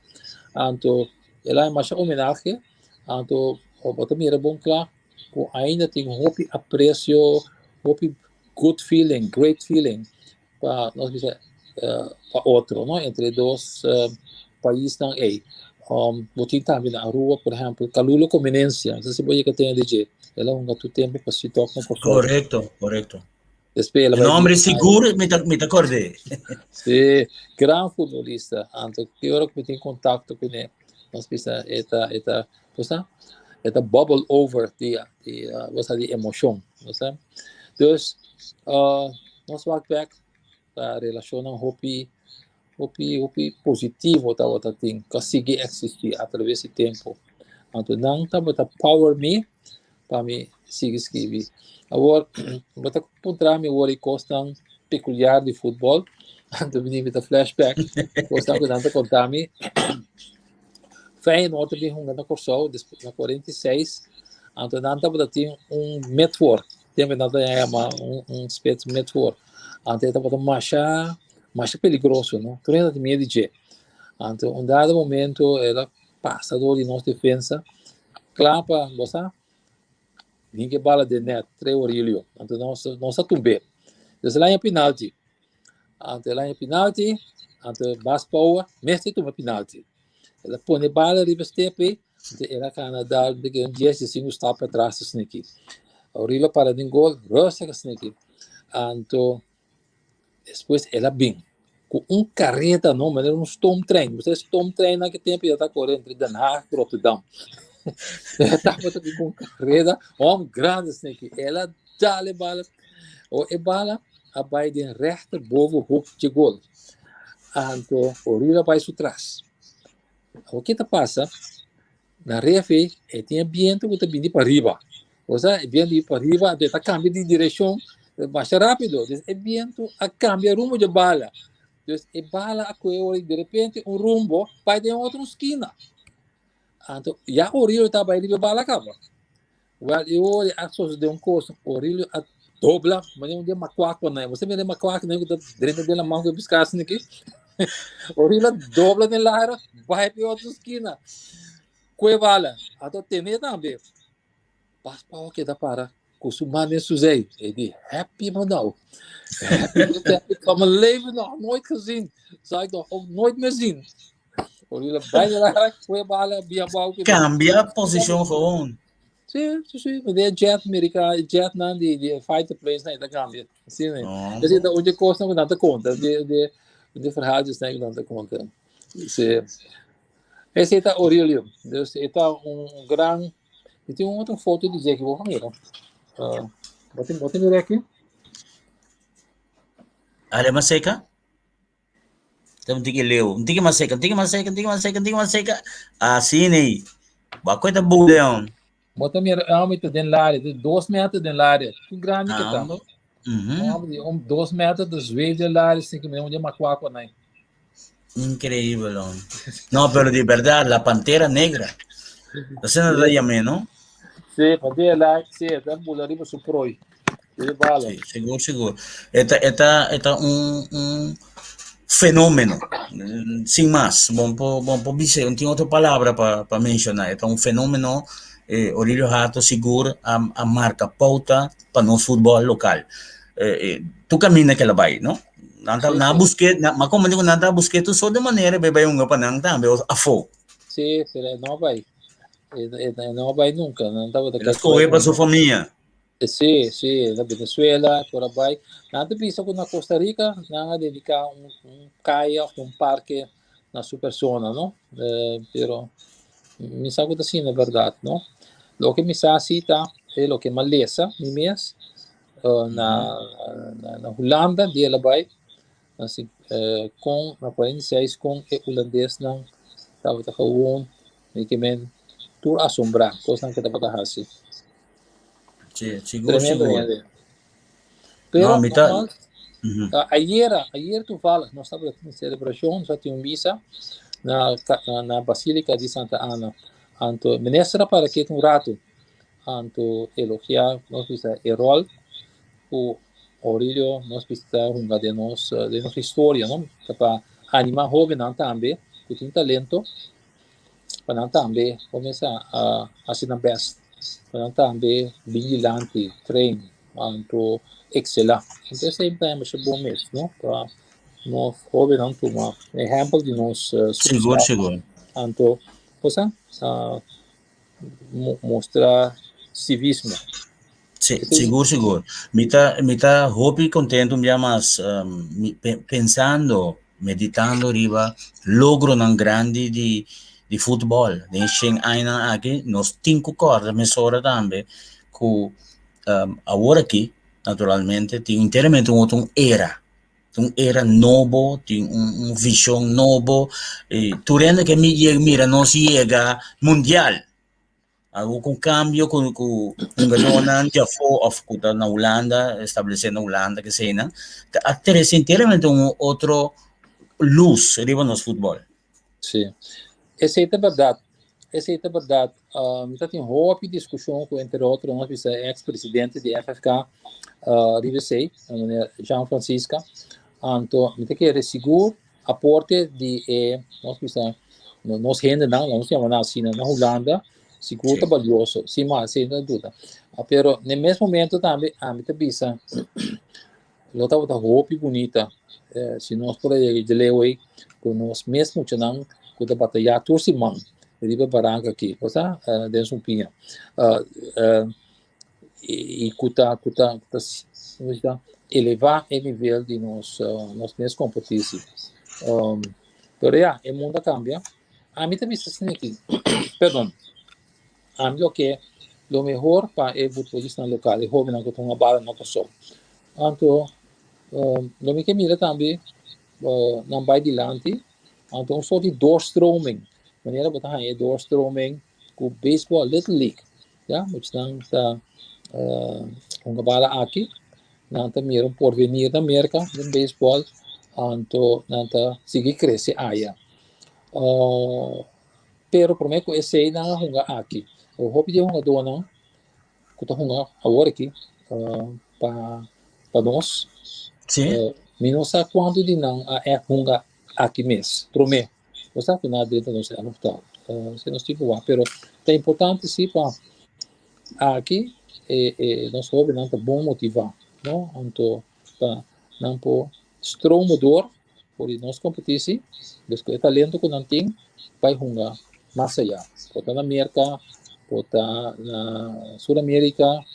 Anto el a masha homenahe, anto bo ta mira bon kla ku ainda tin hopi apresio, hopi good feeling, great feeling pa nos bisa pa otro, no? Entre e dos paisnan ei. Bo tin tambe na Aruba, por ehempel, Calulo Comenencia, no sé si bo yega tende di dje. El a hunga tur tempo pa Sitòk na Kòrsou. Korekto, korekto. Despues el a E bai nombre di sigur mi ta mi ta kord'é. Sí, gran futbolista. Anto ki ora ku mi tin kontakto kuné, nos bisa e ta e ta bo sa e ta bubble over di di bo sa di emoshon, bo sa. Dus nos wak bek ta relashonnan hopi hopi hopi positivo tabata tin ku a sigui eksistí atraves di tempu. Anto nan tabata power mi pa mi sigui skibi. Awor bo ta puntra mi awor e kosnan pekuliar di futbòl, anto mi ta flashback kosnan ku nan ta konta mi. Feyenoord ta bin hunga na Kòrsou na 46, anto nan tabata tin un midvoor, tempu nan ta yama un spits midvoor. Anto e tabata masha masha peligroso, no? Tur hende ta miedu di dje. Anto un dado momento el a pasa dor di nos defensa, kla pa bo sa hinka e bala den net, trae Orilio. Anto nos nos a tumb'é. Des el a haña penalti. Anto el a haña penalti, anto Bas Power mester tuma penalti. El a pone bala riba step ei, anto el a kana dal un dies di sinku stap patras ta sniki. Orilio para den gol, rustig a sniki. Anto despues el a bin ku un kareta no, manera un stoomtrein. Bo sa e stoomtrein na ki tempu ya ta kore entre Den Haag i Rotterdam. E tabata bin ku un kareda, hòm grandi sniki. El a dal e bala, o e bala a bai den rechter boven hoek dje gol. Anto Orillo a bai su tras. Awor ke ta pasa? Na refe e tin e biento ku ta bini pariba. Osea e biento di pariba anto e ta kambia di direkshon masha rápido. Dus e biento a kambia rumbo dje bala. Dus e bala a kohe ora di repente un rumbo bai den otro skina. Anto ya Orillo ta bai riba e bala kaba. Wel e ora a sosode un kos, Orillo a dobla manera un di e makuakunan. Bo sa mira e makuakunan ku ta drenta den laman ku e piska asin'aki? Orillo a dobla den laira bai pa e otro skina ku e bala. Anto tene tambe. Pas Paul keda para ku su man den su zij. E di, happy me nou. Happy, dit heb ik van mijn leven nog nooit gezien. Zal ik nog ook nooit meer zien. Orilio bai den lara, kue bala, bia bou. Cambia posicion gewoon. Sí, sí, sí. De jet Amerika, jet nan di di fighter planes nan ta cambia. Sí, nee. Oh. Dus dat onde kost nog dan te konta. De de de verhaaltjes nan dan te konta. Sí. Ese ta Aurelio. Dus eta un gran. Ik tin un otro foto di Jackie, vou mira. Uh, wat wat mira aqui? Ale mas seca? Ta un tiki leu, un tiki mas seca, un tiki mas seca, un tiki mas seca, un tiki mas seca. Así nei. Ba koe ta buleon. Bo ta mira e ta den laria, de 2 meter den laria. Hoe grandi ku ta? Um 2 meter de zweef den laria, sin ku mi un macuaco nai. Increíble. Hombre. No, pero de verdad, la Pantera Negra. Asina nan ta yam'é, no? Sí, Pantera la, sí, ta bula riba su prooi. Sí, sigur, sigur. E ta, e ta, e ta un, un fenómeno. Sin mas. Bon por, bon por bisa, no tin otro palabra pa, pa menshoná. E ta un fenómeno. Eh, Aurelio Hato sigur a, a marka pouta pa nos futbòl lokal. Eh, eh, tur kaminda ku el a bai, no? Nan ta, nan a busk'é, nan, ma komo digo, nan ta busk'é tur sort di manera pa e bai hunga pa nan tambe, afó. Sí, pero e no a bai. E, e, e no a bai nunka. Nan tabata El a skohe pa su famia. Sí, sí, na Venezuela, por a bai. Nan ta bisa ku na Costa Rica nan a dediká un, un kaya of un parke na su persona, no? Eh, pero mi sa ku ta asina bèrdat, no? Loke mi sa si ta e loke mi a lesa mi mes eh, na, na, na Hulanda di el a bai, así, eh, kon na 46 kon e hulandesnan tabata gewoon, mi ke men tur asombrá kosnan ke tabata hasi. Sí, sigur, Tremendo sigur. hende. Pero No, mi ta... nogmaals, ayera, ayer toevallig, nos tabata tin celebracion, nos tin un misa na, na Basilica di Santa Ana. Anto, minister a para ketu un rato. Anto, elogia, nos bisa, e rol ku Aurelio nos bisa hunga den nos, den nos historia, no? Ta pa anima hobennan tambe, ku tin talento, pa nan tambe kuminsá a hasi nan bèst, pa nan tambe bin dilanti, train, anto ekselá. Anto esei ta masha bon mes, no? Pa nos hóbennan tuma ehèmpel di nos Sigur, superstar. sigur. Anto, cosa, mustra civismo. Sí, sigur, sigur. Mi ta, mi ta hopi contento un bia mas mi, pensando, meditando riba logronan grandi di, di futbol. Den shen añanan aki, nos tin ku kòrda mesora tambe ku awor aki, naturalmente, tin enteramente un otro era. Un era nobo, tin un, un vision nobo. I tur hende ke mi mira nos yega mundial. Algo ku kambio ku ku hungadónan di afó òf ku ta na Hulanda, establesé na Hulanda keseinan, ta a trese enteramente un otro lus riba nos futbòl. Sí, esei ta bèrdat. Esei ta bèrdat. Mi ta tin hopi diskushon ku entre otro nos bisa eks presidente di FFK riba esei, meneer Jean Francisca. Anto mi ta kere sigur aporte di e nos bisa nos hendenan, nos yama nan asina na Hulanda, sigur ta balioso, sin mas, sin duda. Pero na e mes momento tambe ami ta bisa lo tabata hopi bunita si nos por a yega dje leu ei ku nos mes muchanan ku ta batayá tur siman riba e baranka aki, bo sa, den Sumpiña. I ku ta ku ta ku ta elevá e nivel di nos nos mes kompetisi. Pero ya, e mundu a kambia. Ami ta bisa asina aki, perdon, ami lo ke lo mehor pa e futbolistanan lokal, e hóbennan ku ta hunga bala na Kòrsou. Anto lo mi ke mira tambe nan bai dilanti, anto un sort di doorstroming, manera bo ta haña e doorstroming ku baseball Little League. Ya, muchanan ta hunga bala aki, nan ta mira un porvenir na Merka den beisbòl, anto nan ta sigui krese aya. Pero promé ku esei nan a hunga aki. Hopi di e hungadónan ku ta hunga awor aki pa pa nos, mi no sa kuantu di nan a ègt hunga aki mes promé. Nos ta ku nan a drenta nos elftal. Si nos tin ku wak, pero ta importante si pa aki e e nos hóbennan ta bon motivá, no? Anto pa nan por stroom door. For di nos kompetisi, dus ku e talento ku nan tin, bai hunga mas ayá. Por ta na Merka, por ta na Sur Amerika,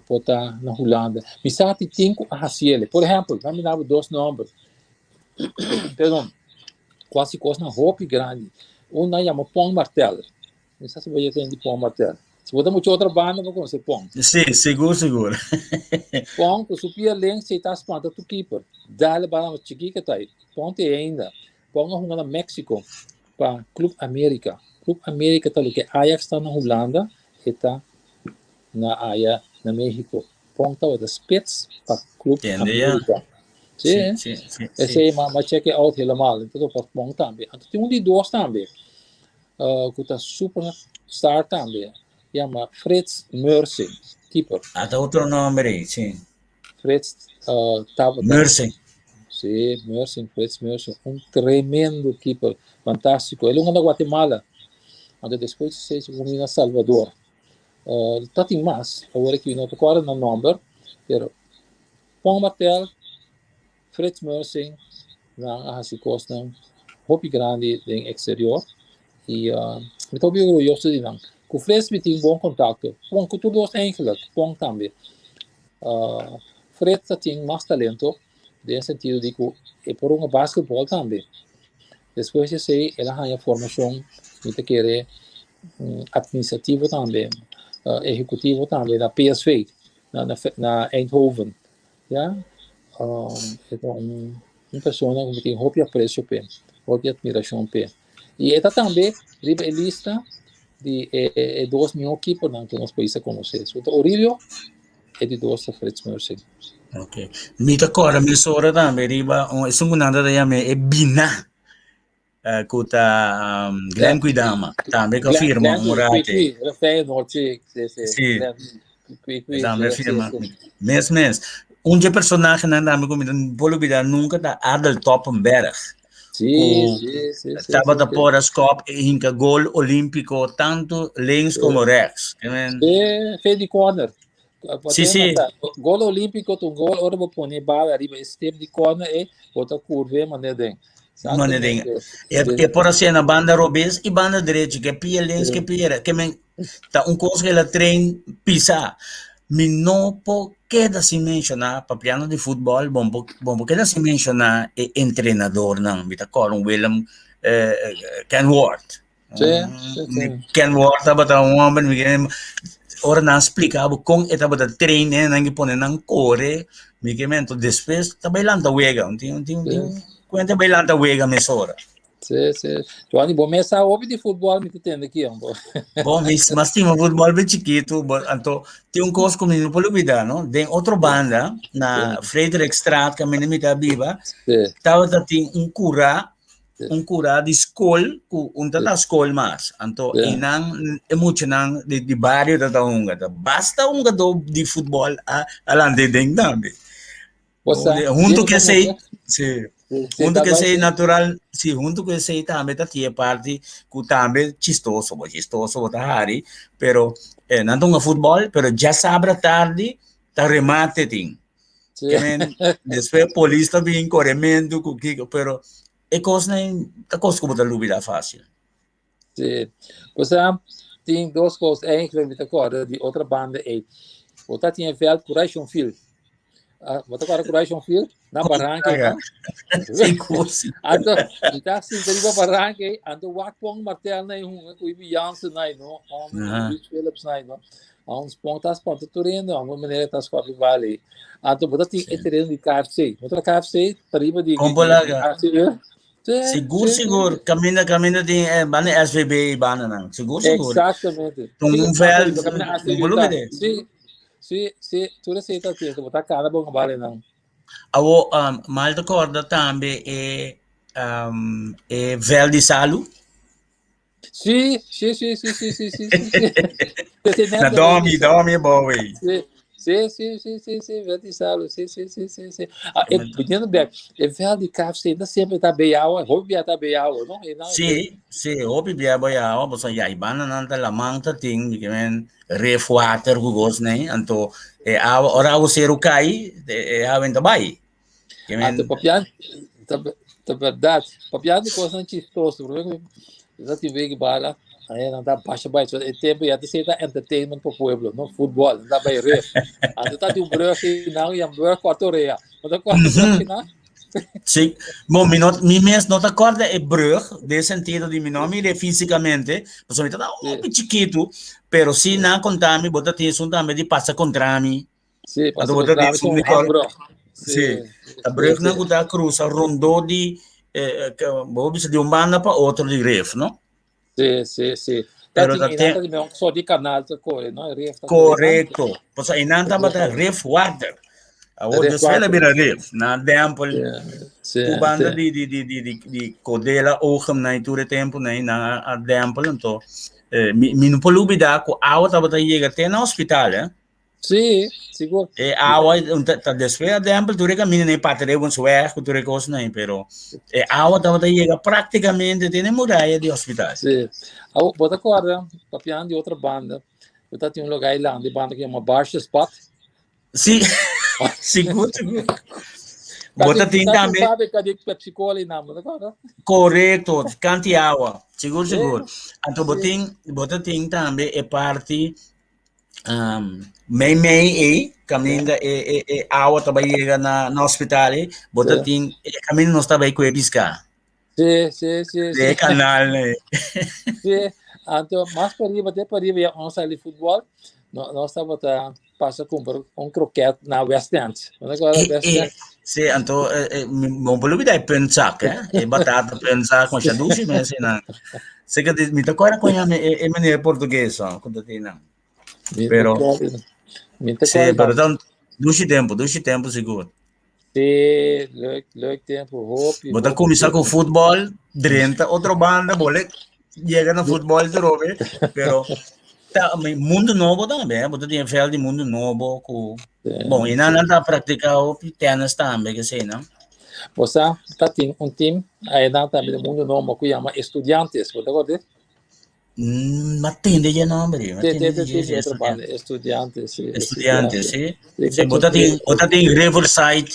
por ta na Hulanda. Mi sa ti tin ku a hasi el. Por ehèmpel, nan mi daba dos nòmber, perdon, ku hasi kosnan hopi grandi. Un nan yama Pon Martel. Mi sa si bo ya tende Pon Martel. Si bo ta mucha otro banda bo konoce Pon. Sí, sigur, sigur. Pon ku su pia links ei ta spanta tur keeper. Dale bala mas chikí ke ta ei. Pon te ainda. Pon a hunga na Mexico pa Club America. Club America ta loke Ajax ta na Hulanda, e ta na aya na Mexico. Pon tabata spits pa Club Tende ya. America. Sí, Sí, sí, sí, sí. Esei ma ma check out helemaal. Entonces pa Pon tambe. Anto tin un di dos tambe. Ku ta super star tambe. Yama Frits Meursing, keeper. Ah, ta otro nomber ei, sí. Frits tabata. Meursing. Sí, Meursing, Frits Meursing. Un tremendo keeper, fantástico. El a na Guatemala. Anto despues esei se uni na Salvador. Ta tin mas, awor aki no ta kòrda nan nomber, pero Pon Martel, Frits Meursing, nan a hasi kosnan hopi grandi den eksterior i mi ta hopi orguyoso di nan. Ku Frits mi tin bon kontakto, bon ku tur dos eigentlik, Pon tambe. Frits ta tin mas talento den sentido di ku e por hunga basketbòl tambe. Despues di esei el a haña formashon mi ta kere administrativo tambe, ehekutivo tambe na PSV na Eindhoven. Ya, e ta un un persona ku mi tin hopi apresio p'e, hopi atmirashon p'e. I e ta tambe riba e lista di e e dos mihó kiponan ku nos pais a konosé. Su ta Orilio, e di dos ta Frits Meursing. Ok. Mi ta kòrda mesora tambe riba un esun ku nan ta yam'é e Bina, ku ta Glenn Kuidama, tambe ku a firma un rate. Feyenoord, sí, sí, sí. Sí. Tambe firma. Mes mes. Un dje personahenan tambe ku mi no por lubida nunka ta Adel Toppenberg. Sí, sí, sí, sí. Tabata por a skòp i hinka gol olímpiko tantu links komo rèks. Sí, fe di kòrner. Sí, sí. Gol olímpiko ta un gol ora bo pone bala riba e stip di kòrner e bo ta kurve manera den. Manera den. E por hasié na banda robes i banda derechi, ke pia links, ke pia rèks. Ke men ta un kos ku el a train pisá. Mi no por keda sin menshoná, papiando di futbòl, bo no por keda sin menshoná e entrenadornan. Mi ta kòrda un Willem Kenworth. Ken Ward tabata un homber, mi ke ora nan splika bo kon e tabata train e nan ke pone nan kore, mi ke mento despues ta bai lanta wega, un tin un tin un tin kuenta bai lanta wega mesora. Sí, sí. Johnny, bo mes sa hopi di futbol, mi ta tende aki, hombo. Bon, mi mas stima futbol be chikitu, bo anto tin un kos ku mi no por lubida, no? Den otro banda, na Frederikstraat kaminda mi ta biba, tabata tin un kura un kura di skol ku un ta ta skol mas. Anto einan e muchanan di di bario ta ta hunga. Ta basta hungadó di futbòl a a lanta e den tambe. Huntu ku esei, si, huntu ku esei natural, si, huntu ku esei tambe ta tin e parti ku tambe chistoso, bo chistoso bo ta hari, pero nan ta hunga futbòl, pero djasabra tardi ta remate tin. Despues polis ta bin korementu ku kiko, pero e kosnan ta kos ku bo ta lubida fásil. Sí. Pues tin dos kos eigenlijk mi ta kòrda di otra banda ei. Bo ta tin e vèlt ku Raishon Field. Ah, bo ta kòrda ku Raishon Field? Na Baranka ei, no? Sigur, sigur. Anto, mi ta sinta riba Baranka ei, anto wak Pong Martel na ei hunga ku Ibi Jansen na ei, no? Hombre, Aha. Luis Philips na ei, no? Ons pon ta spanta terreno, amo manera ta scopi vale. Anto bota tin e terreno di KFC. Bota KFC pariba di Kom polaga. Sí, Sigur, sí, sigur. Caminda, caminda tin eh, banda SVB y banda nan. Sigur, sigur. Exactamente. Tun Sí, un veld, caminda un ACB volume ta. de. Sí, sí, sí. Tur esei ta tin. Bota cara bon vale nan. Awo, um, mal te corda tambe e, um, e veld di Salu. Sí, sí, sí, sí, sí, sí, sí, sí. sí. Na Domi, Domi Bowie. Sí, sí, sí, sí, sí, sí, Betty Salo, sí, sí, sí, sí, sí. Ah, e, viniendo back, e veld di KFC, na sempre tá bij jou, hopi bia tá bij jou, no? E nou, Sí, sí, hopi bia bij jou, bo sa jai banda nan ta lamang ta ting, di men ref water ku gos nei, anto e awa, ora awa seru kai, e, e awa ta bai. Anto papian, Ta berdad. Papiando di cosnan chistoso, prome cu mi ta tin wega bala, ahe nan ta basha bai. So e tempo ya ta ser ta entertainment pa pueblo, no futbol, nan ta bai ref. Anto ta tin un brug nan, y un brug cuarto orea. No ta cuarto brug nan? Sí. Bon, mi, no, mi mes no ta corda e brug, de sentido di mi no mire físicamente, pasobra mi ta hopi chikitu, pero sí nan contami, bo ta tin esun tambe di pasa contra mi. Sí, pasa contra mi con un brug. Sí, ta brug nan ku ta cruza rondó di, eh, bo bisa di un banda pa otro di ref, no? Sí, sí, sí. Pero ta ta ten... tin un soort di kanal ta kore, no? Ref ta Correcto. Paso einan tabata ref water. Awor despues la bira ref. Na dempel. Sí, Ku banda sí. di di di di di di Codela Oogem na tur e tempo na na a dempel anto eh, mi, mi no por lubida ku awa tabata yega te na hospital eh. Sí, sigur. E awa ta despues a dempel tur e camino nei Paterebonsweg ku tur e kos nei, pero e awa tabata yega prácticamente te na muraya di hospital. Sí. Awo, bo ta acorda, papiando di otra banda, bo ta tin un lugar eiland di banda ku yama Barsha Spot. Sí, sigur, sigur. Bo ta tin tambe. Fábrica di Pepsi Cola einan, bo ta acorda? Correcto, kanti awa. Sigur, sigur. Anto bo Sí. tin, bo ta tin tambe e parti Um, mei mei ei, caminda e, e, e awa taba yega na, na hospital ei, bo ta Sí. tin, e caminda nos taba ei kue pisca. Sí, sí, sí, De sí. canal ei. Sí, anto mas pa riba, te pa riba ya ons sali futbol, no, nos tabata pasa kumpra un kroket na West End. No te acuerdas E, West e, End? sí, anto, eh, eh, mi- mi por olvidar e puntzak, eh? E batata puntzak, masha dushi mes, nan. Sé que mi te acuerdo con e, e meneer portugués, oh, con te nan. Pero, Mi te sí, pero dan dushi tempo, dushi tempo sigur. Sí, leuk, leuk tempo, hopi. Bo ta cuminsa con fútbol, drenta otro banda, bole llega na fútbol te robe, pero ta, mundo nobo tambe, eh? Bo ta tin veld di mundo nobo cu, Sí. bon, y nan nan ta practica tennis tambe, que sei, no? Bo sa, ta tin un team einan tambe di Mundo Nobo ku yama Estudiantes, bo ta kòrda? Mm, m'a tende dje nomber, m'a Te, tende te, te, dje te, otro banda, Estudiantes. Estudiantes, sí, Estudiantes, sí. Sí, Sí, bo ta tin, bo ta tin Riverside.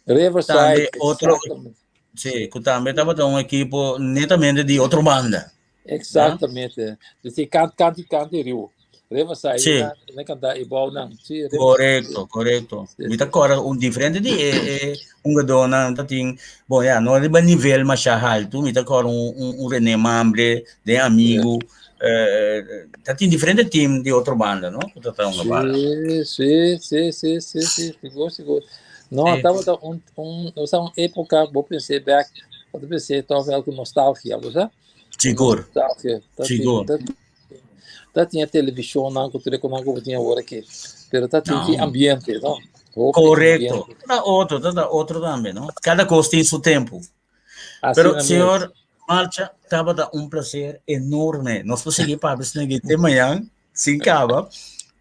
Riverside, Tambe otro, exactamente. sí, ku tambe tabata un equipo netamente di otro banda. Exactamente. Dus kant, kant, kant di riu. Riverside, Sí. na, na kanta e bouw nan. Sí, Riverside. Correcto, correcto. Sí, Mi ta sí. corda un diferente di e, e hungadónan ta tin, bon ya, no riba nivel masha haltu, mi ta corda un, un, un René Mambre, den amigo, eh, ta tin diferente team di otro banda, no? Ku ta ta hunga bala. Sí, sí, sí, sí, sí, sí, sigur, sigur. No, Sí. tabata un, un, o sea, un época, bo pensé back, bo pensé toch wel ku nostalgia, bo sa? Sigur, Nostalgia. Ta tin, sigur. ta, ta tin e televishonnan ku tur e konan ku bo tin awor aki, pero ta tin ki No. ambiente, no? Hopi Correcto. ambiente. Ta otro, ta ta otro tambe, no? Cada kos tin su tempo. Asina Pero, mes. señor Marcha, tabata un placer enorme. Nos por sigui papia esaki te mañan, sin caba,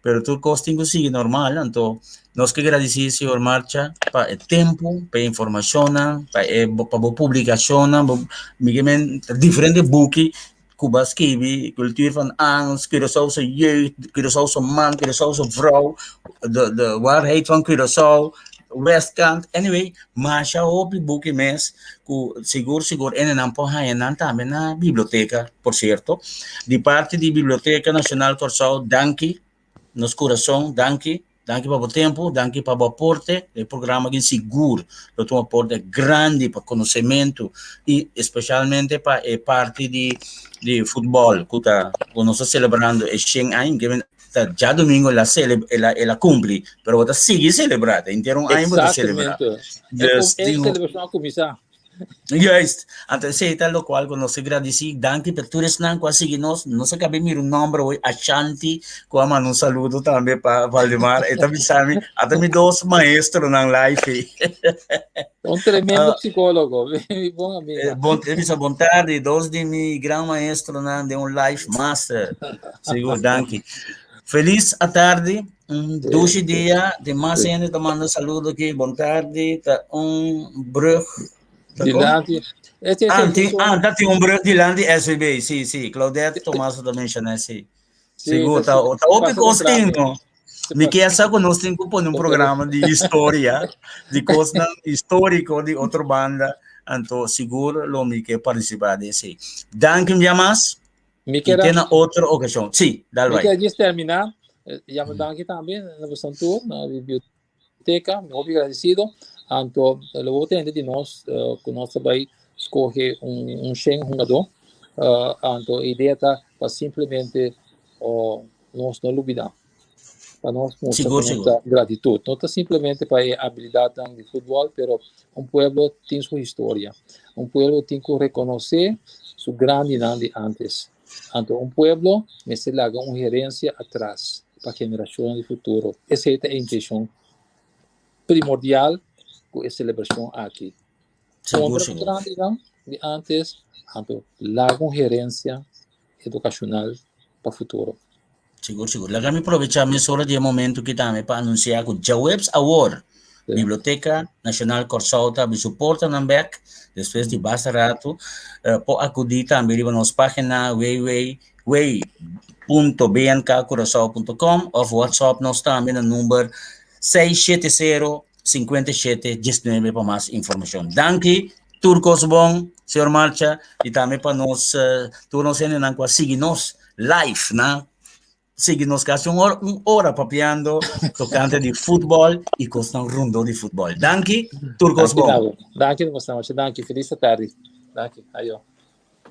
pero tur cos tin cu sigui normal. Anto, nos ke gradici señor Marcha pa e tempo, pa e informacionnan, pa e, pa bo publicacionnan, bo, mi ke men diferente buki cu bo a skibi, Cultuur van Angst, Curaçaose Jeugd, Curaçaose Man, Curaçaose Vrouw, de, de Waarheid van Curaçao, Westkant, anyway, masha hopi buki mes ku sigur sigur enenan por haña nan tambe na biblioteka, por sierto. Di parti di Biblioteka Nashonal Kòrsou, danki, nos kurason, danki, danki pa bo tempu, danki pa bo aporte. E programa aki sigur lo ta un aporte grandi pa konosementu i espeshalmente pa e parti di di futbòl ku ta ku nos ta selebrando e shen aña. Ta djadomingo el a cele el a el a cumpli, pero bo ta sigui celebra, ta henter un aña bo ta celebra. Exactamente. Dus, E digo, celebracion a cuminsa. Juist. Anto esey ta locual cu nos ta gradici. Danki pa tur esnan cu a sigui nos. Nos a cabe mira un nomber hoy, Ashanti, cu a manda un saludo tambe pa Valdemar. E ta bisa mi, ata mi dos maestronan live ey. Un tremendo Ah. psicólogo, mi bon amiga. Eh, bon, e bisa bon tarde, dos di mi gran maestronan den un life master. Sigur, danki. Feliz a tarde, un dushi dia. De mas hende ta manda saludo aki. Bon tarde, ta un brug. Ta kon? Dilanti. Este, este, Ah, tin, este, ah, ta tin un brug dilanti SVB. Sí, sí, Claudette Tomaso ta menciona, sí. Sí, Sigur, ta ta, sí, ta hopi pasa kos tin, kontra mi. no? Mi kier sa ku nos tin ku pone un programa di historia, di kosnan históriko di otro banda. Anto sigur lo mi ke partisipá den esei. Danki un bia mas. Mi I ker te na otro okashon. Sí, dal mi bai. ker djis terminá. Yama danki tambe na boso tur na biblioteka. Mi hopi gradisido. Anto lo bo tende di nos ku nos ta bai skohe un shen hungadó. Anto e idea ta pa simplemente nos no lubidá. Pa nos mustra Sigur, ku nos sigur. ta gratitud. No ta simplemente pa e abilidatnan di futbòl, pero un pueblo tin su historia. Un pueblo tin ku rekonosé su grandinan di ántes. Anto un pueblo mester laga un herensia atras pa generashonnan di futuro. Esei ta e intenshon primordial ku e selebrashon aki. Sigur, Honra sigur. grandinan di ántes, anto laga un herensia edukashonal pa futuro. Sigur, sigur. Laga mi probechá mesora di e momento ki tambe pa anunsiá ku djaweps awor Biblioteka Nashonal Kòrsou ta abri su portanan bèk despues di basta ratu. Por akudí tambe riba nos página www.bnkcuracao.com òf whatsapp nos tambe na number 670 57 19 pa mas informashon. Danki, tur kos bon, señor Marcha, i tambe pa nos tur nos hendenan ku a sigui nos live na sigui nos kasi un hora, un hora papiando tokante di futbòl i kosnan rondó di futbòl. Danki, tur kos Danki bon. na bo. Danki na bo, Marcha. Danki. Felis tardi. Danki. Ayo.